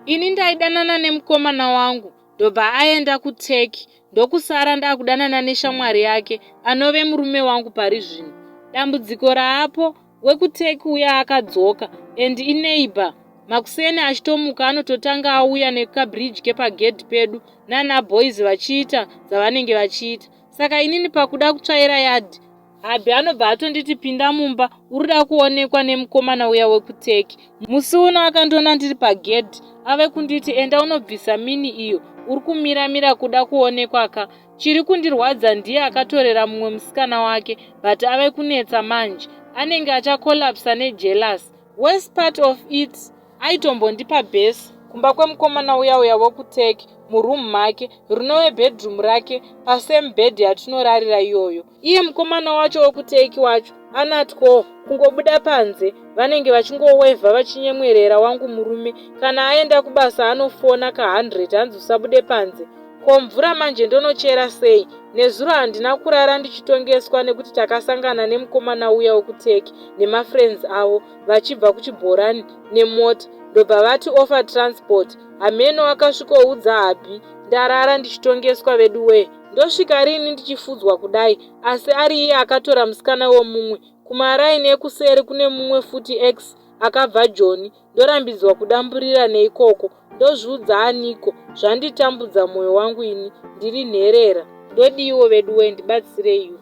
Ini ndaidanana nemukomana wangu ndobva aenda kuTurkey ndokusara ndakudanana neshamwari yake anove murume wangu pari zvino. Dambudziko raapo wekuTurkey uya akadzoka and ineighbor. Makuseni achitomuka anototanga auya nekabridge kepagedhi pedu nana boys vachiita dzavanenge vachiita. Saka inini pakuda kutsvaira yard Hubby anobva atonditi pinda mumba urikuda kuonekwa nemukomana uya wekuTurkey. Musi uno akandiona ndiri pagedhi ave kunditi enda unobvisa mini iyo uri kumira mira kuda kuonekwa ka. Chiri kundirwadza ndiye akatorera mumwe musikana wake but ave kunetsa manje. Anenge achacollapsa nejealous. Worst part of it aitombondipa base kumba kwemukomana uya uya wekuTurkey muroom make rinove bedroom rake pasame bed yatinorarira iyoyo. Iye mukomana wacho wekuTurkey wacho anatwo kungobuda panze vanenge vachingowevha vachinyemwerera wangu murume kana aenda kubasa anofona ka100 hanzi usabude panze. Ko mvura manje ndonochera sei? Nezuro handina kurara ndichitongeswa nekuti takasangana nemukomana uya wekuTurkey nemafriends avo vachibva kuchibhorani nemota ndobva vati offer transport. Hameno akasvikoudza hubby ndarara ndichitongeswa veduwee. Ndosvika rini ndichifudzwa kudai asi ari iye akatora musikana wemumwe. Kumaraini ekuseri kune mumwe futi ex akabva Joni ndorambidzwa kudamburira neikoko ndozviudza aniko zvanditambudza moyo wangu ini ndiri nherera. Ndodiiwo veduwee ndibatsireiwo.